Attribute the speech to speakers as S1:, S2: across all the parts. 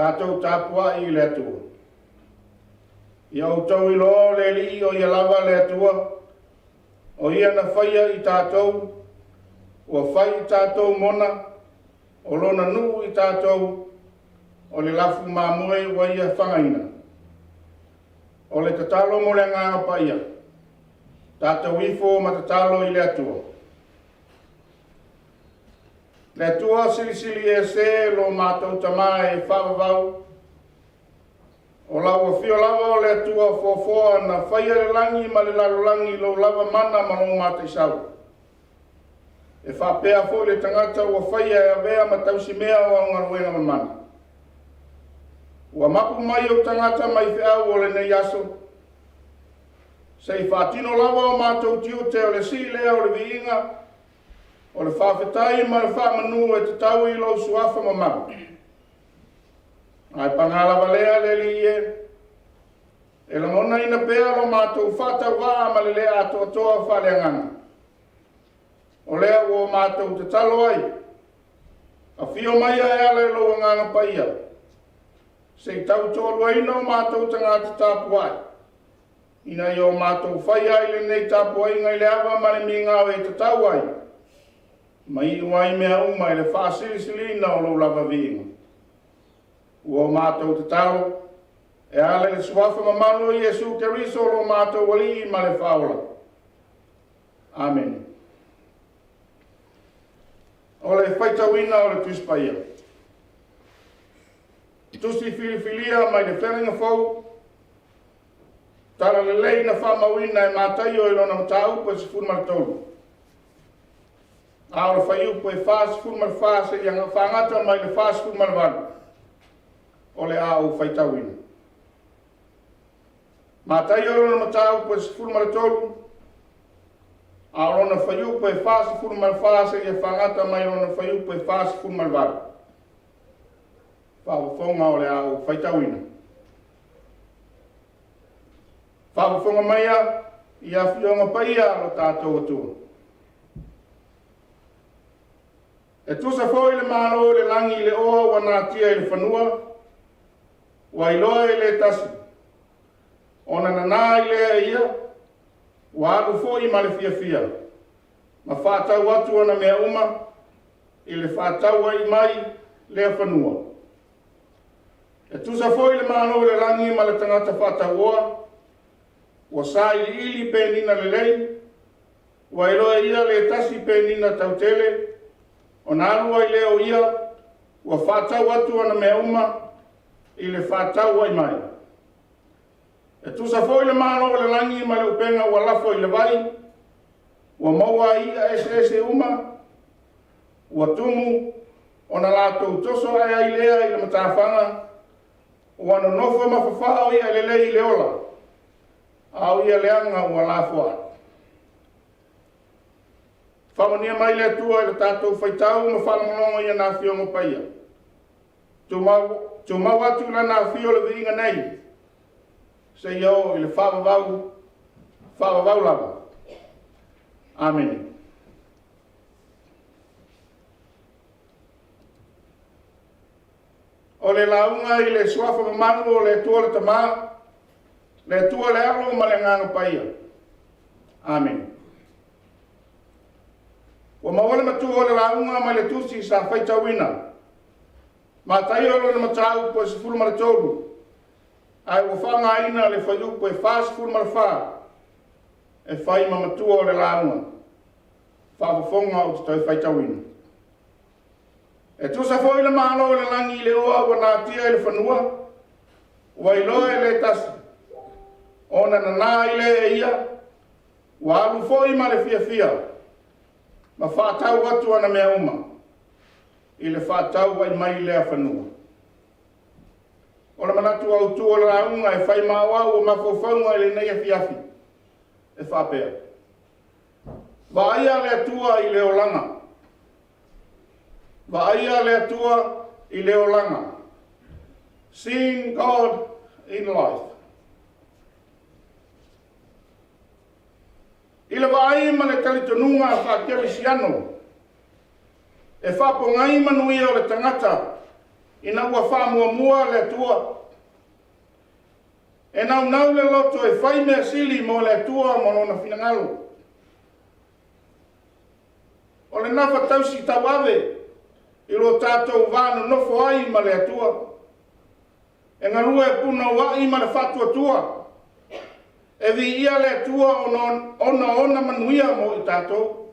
S1: Tatou tapuai i le Atua. Ia outou iloa o le Alii o Ia lava le Atua, o Ia na faia i tatou, ua fai i tatou mona, o Lona nuu i tatou, o le lafu mamoe ua Ia fagaina. O le tatalo mo le Agaga Paia, tatou ifo ma tatalo i le Atua. Le Atua silisili ese lo matou Tama e faavavau, o lau afio lava o le Atua foafoa na faia le lagi ma le lalolagi i lou lava mana ma lou mataisau. E faapea foi le tagata ua faia e avea ma tausimea o au galuega mamana. Ua mapu mai ou tagata mai feau o lenei aso, se i faatino lava o matou tiute o le sii lea o le viiga, o le faafetai ma le faamanu e tatau i lou suafa mamalu. Ae paga lava lea le Alii e, e lagonaina pea lo matou faatauvaa ma le le atoatoa faaleagaga. O lea ua matou tatalo ai, afio mai e ala i lou Agaga Paia, se i tautoaluaina o matou tagata tapuai, ina ia o matou faia ai lenei tapuaiga i le ava ma le migao e tatau ai, ma iu ai mea uma i le faasilisiliina o lou lava viiga. Ua o matou tatalo, e ala i le suafa mamalu o Iesu Keriso lo matou Alii ma le Faaola. Amene. O le faitauina o le Tusi Paia. Tusi filifilia mai le Feagaiga Fou, Talalelei na faamauina e Mataio i lona mataupu e 13. A o le fuaiupu e 44 seia faagata mai le 48 o le a ou faitauina. Mataio i lona mataupu e 13, a o lona fuaiupu e 44 seia faagata mai lona fuaiupu e 48. Faafofoga o le a ou faitauina. Faafofoga maia i afioga paia a lo tatou Atua. E tusa foi le Malo o le lagi i le oa ua natia i le fanua, ua iloa e le tasi, ona nana ai lea e ia, ua alu foi ma le fiafia, ma faatau atu ona mea uma i le faatau ai mai lea fanua. E tusa foi le Malo o le lagi ma le tagata faatauoa, ua sailiili penina lelei, ua iloa e ia le tasi penina tautele, ona alu ai lea o ia, ua faatau atu ona mea uma i le faatau ai mai. E tusa foi le Malo o le lagi ma le upega ua lafo i le vai, ua maua ai i'a eseese uma, ua tumu, ona latou toso ae ai lea i le matafaga, ua nonofo ma fafao i'a lelei i le ola, a o ia leaga ua lafoai. Faamanuia mai le Atua i le tatou faitau ma faalogologo i ana Afioga Paia. Tumau atu i lana afio le viiga nei, seia oo i le faavavau, faavavau lava. Amene. O le lauga i le suafa mamalu o le Atua le Tama, le Atua le Alo ma le Agaga Paia. Amene. Ua maua le matua o le lauga mai le tusi sa faitauina. Mataio lona mataupu e 13, ae ua faaaogaina le fuaiupu e 44 e fai ma matua o le lauga. Faafofoga ou te toe faitauina. E tusa foi le Malo o le lagi i le oa ua natia i le fanua, ua iloa e le tasi, ona nana ai lea e ia, ua alu foi ma le fiafia, ma faatau atu ana mea uma, i le faatau ai mai lea fanua. O le manatu autu o le lauga e fai ma auau o mafaufauga i lenei afiafi, e faapea. Vaaia le Atua i le olaga. Vaaia le Atua i le olaga. Seeing God in life. I le vaai ma le talitonuga faakerisiano, e faapogai manuia o le tagata ina ua faamuamua le Atua. E naunau le loto e fai mea sili mo le Atua ma Lona finagalo. O le nafa tausi tauave i lo tatou va nonofo ai ma le Atua. E galue punouai ma le faatuatua, e viia le Atua ona o ona manuia mo i tatou.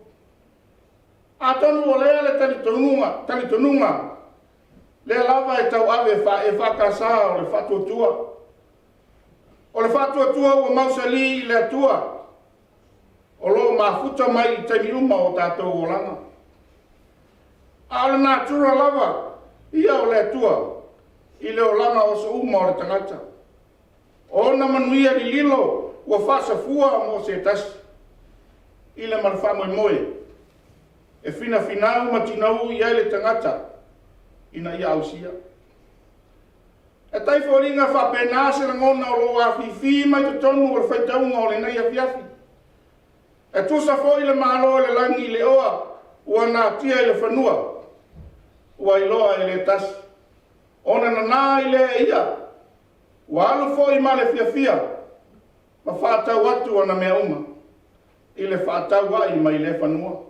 S1: Atonu o lea le talitonuga lea lava e tauave faale-EFKS o le faatuatua. O le faatuatua ua mausali i le Atua, o lo o mafuta mai i taimi uma o tatou olaga. A o le natura lava ia o le Atua i le olaga o aso uma o le tagata. O ona manuia lililo ua faasafua mo se tasi, i le ma le faamoemoe e finafinau ma tinou i ai le tagata ina ia ausia. E tai foliga faapena se lagona o lo o afifi mai totonu o le faitauga o lenei afiafi. E tusa foi le Malo o le lagi i le oa ua natia i le fanua, ua iloa e le tasi, ona nana ai lea e ia, ua alu foi ma le fiafia ma faatau atu ana mea uma i le faatauai mai lea fanua.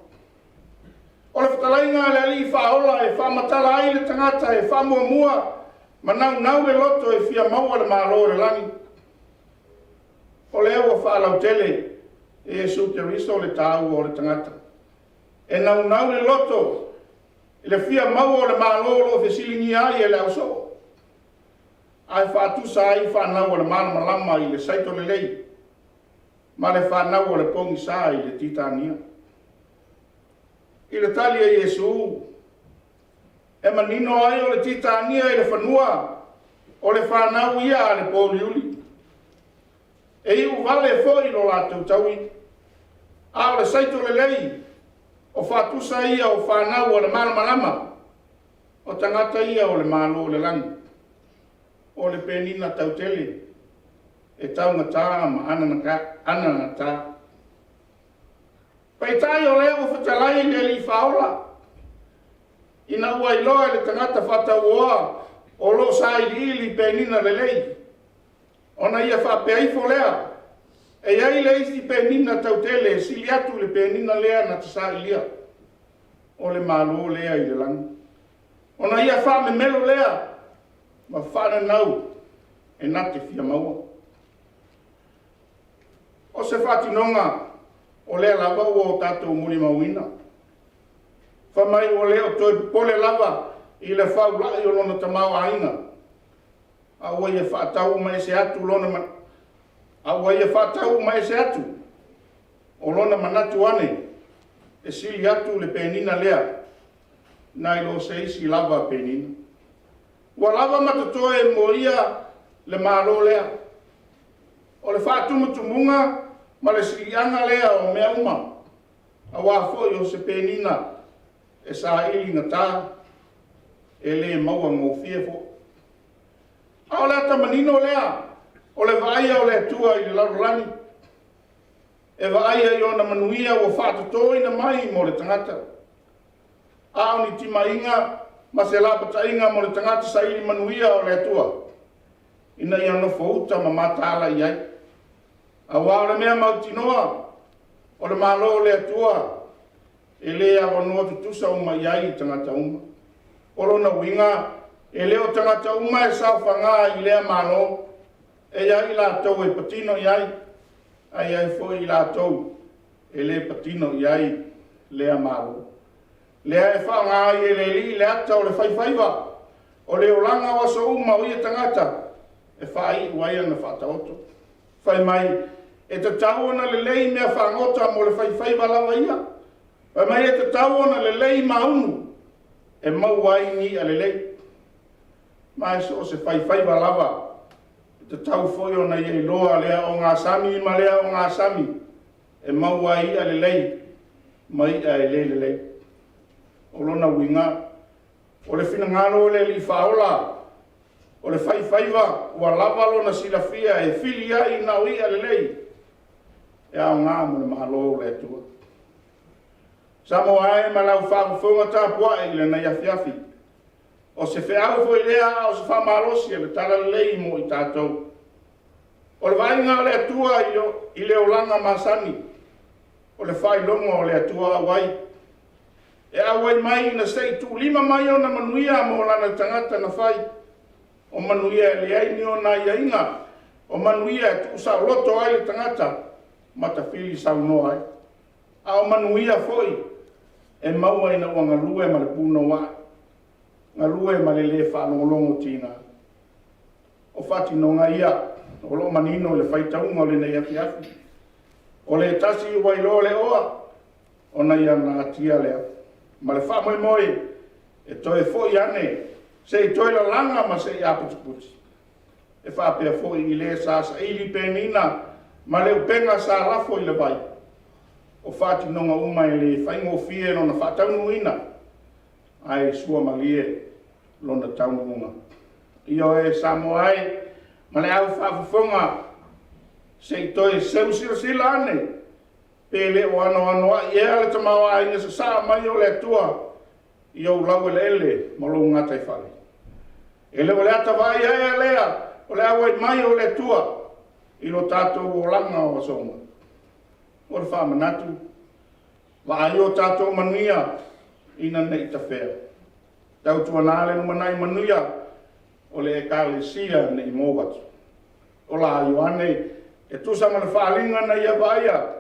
S1: O le fetalaiga a le Alii Faaola e faamatala ai le tagata e faamuamua ma naunau le loto e fia maua le Malo o le lagi. O lea ua faalautele e Iesu Keriso le taua o le tagata e naunau le loto i le fia maua o le Malo o lo o fesiligia ai e le ausoo, ae faatusa ai fanau a le malamalama i le saito lelei ma le fanau a le pogisa i le titania. I le tali a Iesu, e manino ai o le titania i le fanua, o le fanau ia a le pouliuli, e iuvale foi lo latou taui, a o le saito lelei, o faatusa ia o fanau a le malamalama, o tagata ia o le Malo o le lagi. O le penina tautele e taugata ma anagata. Peitai o lea ua fetalai le Alii Faaola, ina ua iloa e le tagata faatauoa o lo o sailiili penina lelei, ona ia faapea ifo lea, e i ai le isi penina tautele e sili atu i le penina lea na te sailia, o le Malo lea i le lagi. Ona ia faamemelo lea ma faananau e na te fia maua. O se faatinoga o lea lava ua tatou molimauina, fai mai ua le o toe popole lava i le faulai o lona tamaoaiga, a ua ia faatau uma ese atu, o lona manatu ane, e sili atu le penina lea nai lo se isi lava penina. Ua lava ma totoe mo ia le Malo lea. O le faatumutumuga ma le siliaga lea o mea uma, aua foi o se penina e saili gata, e le maua gofie foi. A o le ata manino lea o le vaaia o le Atua i le lalolagi, e vaaia i ona manuia ua faatotoina mai mo le tagata, a o ni timaiga ma se lapataiga mo le tagata saili manuia o le Atua, ina ia nofouta ma mataala i ai. Aua o le mea mautinoa, o le Malo o le Atua, e le avanoa tutusa uma i ai tagata uma. O lona uiga, e le o tagata uma e saofaga i lea Malo, e i ai i latou e patino i ai, ae i ai foi i latou e le patino i ai lea Malo. Lea e faaaoga ai e le Alii le ata o le faifaiva, o le olaga o aso uma o ia tagata e faaiu ai ana faataoto. Fai mai, e tatau ona lelei mea fagota mo le faifaiva lava ia. Fai mai e tatau ona lelei maunu e maua ai ni i'a lelei. Ma e so o se faifaiva lava, e tatau foi ona ia iloa lea ogasami ma lea ogasami e maua ai i'a lelei ma i'a e le lelei. O lona uiga, o le finagalo o le Alii Faaola, o le faifaiva ua lava lona silafia e fili ai na o i'a lelei e aoga mo le Malo o le Atua. Samoa e ma lau faafofoga tapuai i lenei afiafi, O se feau foi lea a o se faamalosi o le talalelei mo i tatou. O le vaaiga a le Atua i le olaga masani, o le faailoga o le Atua auai, e auai mai ina se i tuulima mai ona manuia mo lana tagata na fai. O manuia e leai ni ona aiaiga, o manuia e tuusaoloto ai le tagata ma tafili saunoa ai. A o manuia foi e maua ina ua galue ma le punouai, galue ma le le faalogologotiga. O faatinoga ia o lo o manino i le faitauga o lenei afiafi. O le tasi ua iloa le oa, ona ia natia lea ma le faamoemoe e toe foi ane se i toe lalaga ma se i aputiputi. E faapea foi i le sa saili penina ma le upega sa lafo i le vai. O faatinoga uma e le faigofie lona faataunuuina, ae suamalie lona taunuuga. Ioe Samoa e ma le au faafofoga, se i toe seu silasila ane pe le o anoanoai ea le tamaoaiga sasaa mai o le Atua i ou laueleele ma lou gataifale. E le o le ata vaaia ea lea o le auai mai o le Atua i lo tatou olaga o aso uma? O le faamanatu, vaai o tatou manuia ina ne i tafea. Tautuana le lumanai manuia o le Ekalesia ne i mou atu. Ola Ioane e tusa ma le faaaliga na ia vaaia,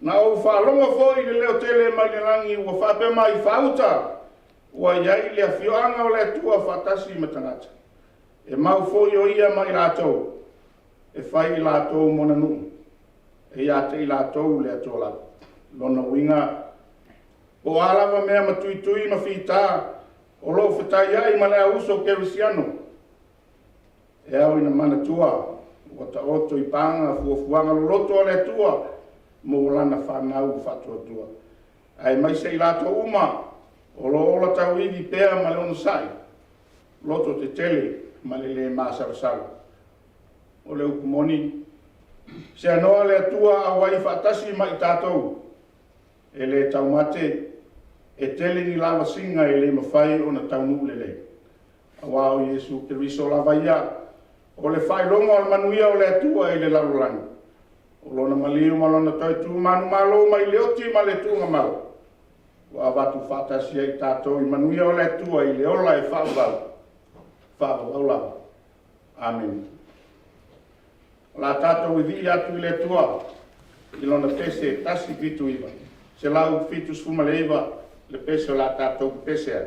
S1: na ou faalogo foi i le leo tele mai le lagi ua faapea mai, “Faauta, ua i ai le afioaga o le Atua faatasi ma tagata. E mau foi o Ia ma i latou, e fai i latou ma ona nuu, e ia te i latou le Atua lava.” Lona uiga, po o a lava mea matuitui ma fita o lo o fetaiai ma le au uso kerisiano, e ao ina manatua ua taoto i paga fuafuaga loloto a le Atua mo lana fanau faatuatua, aemaise i latou uma o lo o ola tauivi pea ma le onosai, loto tetele ma le le masalosalo. O le upu moni, seanoa le Atua auai faatasi ma i tatou, e le taumate, e tele ni lavasiga e le mafai ona taunuu lelei. Aua o Iesu Keriso lava ia, o le faailoga o le manuia o le Atua i le lalolagi. O lona maliu ma lona toe tu manumalo mai le oti ma le tuugamau, ua avatu faatasi ai i tatou i manuia o le Atua i le ola e faavavau, faavavau lava. Amene. O le a tatou vivii atu i le Atua i Lona pese e 179, 179 le pese o le a tatou pepese ai.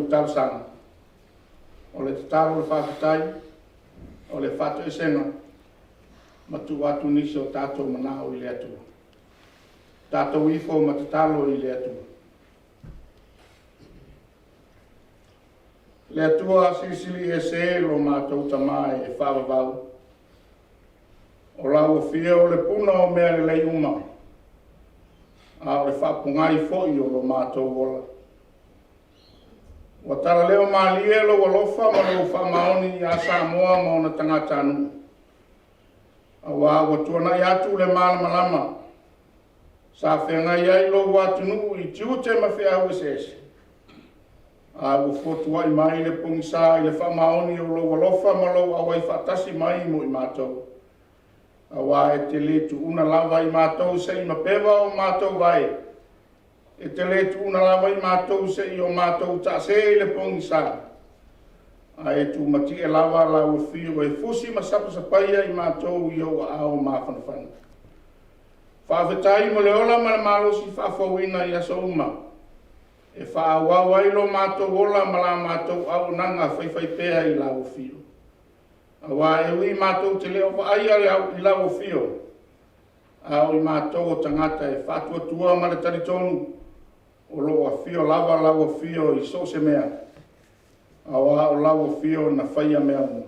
S1: talosaga, o le tatalo, o le faafetai, o le faatoesega ma tuu atu nisi o tatou manao i le Atua. Tatou ifo ma tatalo i le Atua. Le Atua silisili ese lo matou Tama e faavavau, o lau afio o le puna o mea lelei uma, a o le faapogai foi o lo matou ola. Ua talaleo malie lou alofa ma lou faamaoni ia Samoa ma ona tagatanuu, aua ua tuanai atu le malamalama sa feagai ai lou atunuu i tiute ma feau eseese, a ua fotuai mai le pogisa i le faamaoni o lou alofa ma lou auai faatasi mai mo i matou, aua e te le tuuna lava i matou se i mapeva o matou vae, e te le tuuna lava i matou se i o matou taase i le pogisa, ae tumatie lava lau afio e fusi ma sapasapaia i matou i ou aao mafanafana. Faafetai mo le ola ma le malosi faafouina i aso uma, e faaauau ai lo matou ola ma la matou auaunaga faifaipea i lau afio. Aua e ui matou te le o vaaia i lau afio, a o i matou o tagata e faatuatua ma le talitonu o lo o afio lava lau afio i so o se mea, aua o lau afio na faia mea uma.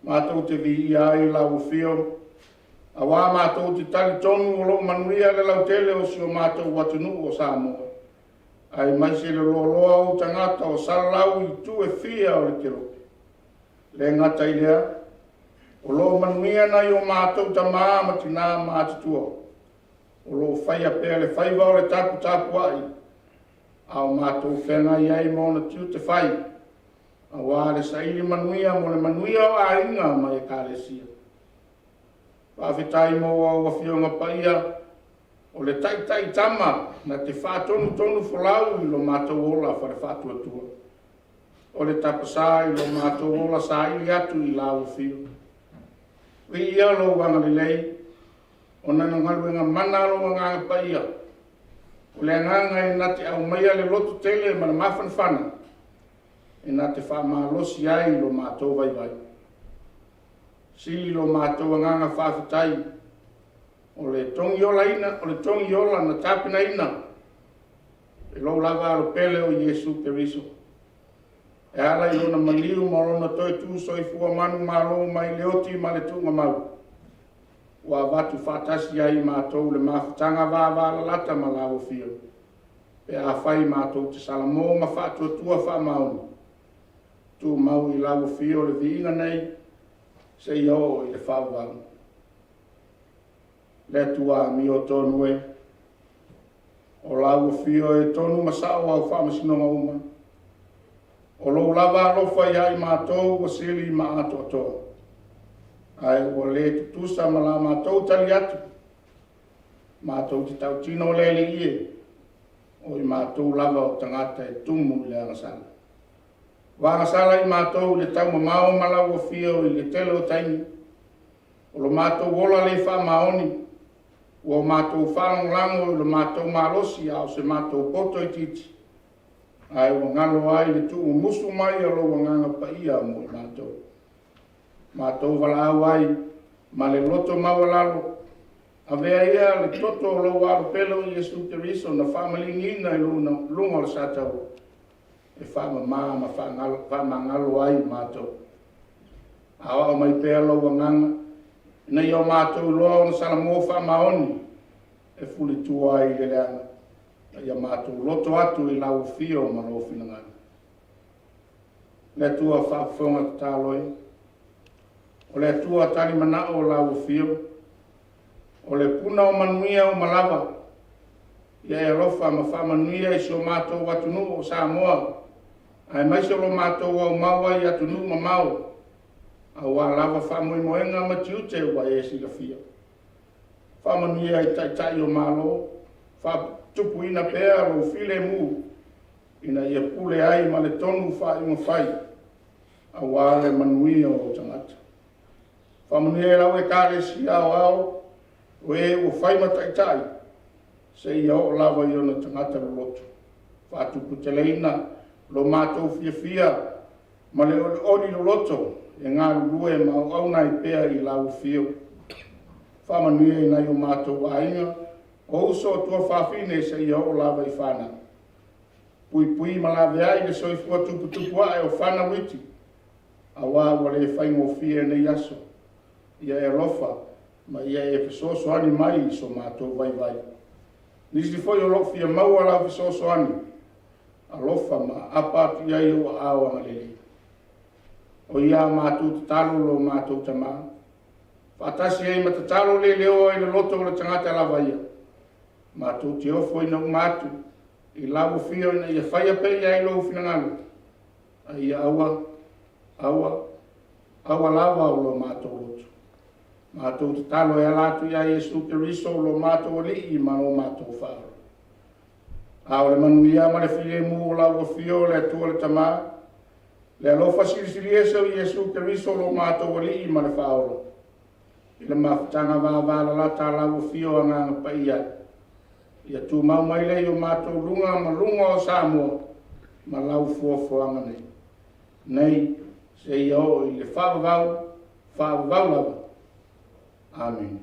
S1: Matou te viia ai lau afio, aua matou te talitonu o lo o manuia le lautele o si o matou atunuu o Samoa, aemaise le loaloa o ou tagata o salalau i itu e fia o le kelope. Le gata i lea, o lo o manuia nai o matou tamā ma tinā matutua, o lo o faia pea le faiva o le taputapuai, a o matou feagai ai ma ona tiute fai, aua le saili manuia mo le manuia o aiga ma Ekalesia. Faafetai mo au Afioga Paia, o le taitaitama na te faatonutonu folau i lo matou ola fale faatuatua, o le tapasa i lo matou ola saili atu i lau afio. Viia lou agalelei, ona na galuega mana lou Agaga Paia, o le agaga e na te aumaia le lototele ma le mafanafana, e na te faamalosi ai lo matou vaivai. Sili lo matou agaga faafetai, o le togiolaina, o le togiola na tapenaina e lou lava alo pele o Iesu Keriso, e ala i lona maliu ma lona toe tu soifua manumalo mai le oti ma le tuugamau, ua avatu faatasi ai i matou le mafutaga vavalalata ma lau afio, pe afai matou te salamo ma faatuatua faamaoni. Tumau i lau afio le viiga nei seia oo i le faavavau. Le Atua amiotonu e, o lau afio e tonu ma sao au faamasinoga uma, o lou lava alofa ia i matou ua sili ma atoatoa, ae ua le tutusa ma la matou tali atu. Matou te tautino le Alii e, o i matou lava o tagata e tumu i le agasala. Ua agasala i matou i le taumamao ma lau afio i le tele o taimi, o lo matou ola le faamaoni, ua o matou faalagolago i lo matou malosi a o se matou poto itiiti, ae ua galo ai le tuumumusu mai o lou Agaga Paia mo i matou. Matou valaau ai ma le loto maualalo, avea ia le toto o lou alo pele o Iesu Keriso na faamaliliina i luga o le sataua, e faamama ma faamagalo ai matou. Aoao mai pea lou agaga, ina ia o matou iloa ona salamo faamaoni e fulitua ai i le leaga, ma ia matou loto atu i lau afio ma lou finagalo. Le Atua faafofoga tatalo e, o le Atua talimanao o lau afio, o le puna o manuia uma lava, ia e alofa ma faamanuia i si o matou atunuu o Samoa, aemaise o lo matou aumau ai i atunuu mamao, aua lava faamoemoega ma tiute ua e silafia. Faamanuia i Taitai o Malo, faatupuina pea lou filemu, ina ia pule ai ma le tonu faaiuga fai, aua le manuia o tagata. Faamanuia i lau Ekalesia aoao, o e ua fai ma taitai, seia oo lava i ona tagata loloto. Faatuputeleina Lo matou fiafia ma le olioli loloto e galulue ma auauna ai pea i lau afio. Faamanuia i nai o matou aiga, o uso o tuafafine seia oo lava i fanau. Puipui ma laveai le soifua tuputupu ae o fanau iti, aua ua le faigofie nei aso. Ia e alofa ma ia e fesoasoani mai i so matou vaivai. Nisi foi o lo o fia maua lau fesoasoani, alofa ma aapa atu i ai ou aao agalelei. O ia a matou tatalo lo matou Tama, faatasi ai ma tatalo le leoa i le loto o le tagata lava ia, matou te ofoina uma atu i lau afio ina ia faia pea i ai lou finagalo, a ia aua, aua, aua lava o lo matou loto. Matou tatalo e ala atu ia Iesu Keriso lo matou Alii ma lo matou Faaola. A o le manuia ma le filemu o lau afio o le Atua le Tama, le alofa silisili ese o Iesu Keriso lo matou Alii ma le Faaola, i le mafutaga vavalalata a lau afio Agaga Paia, ia tumau mai lea i o matou luga ma luga o Samoa ma lau foafoaga nei, nei seia oo i le faavavau, faavavau lava. Amene.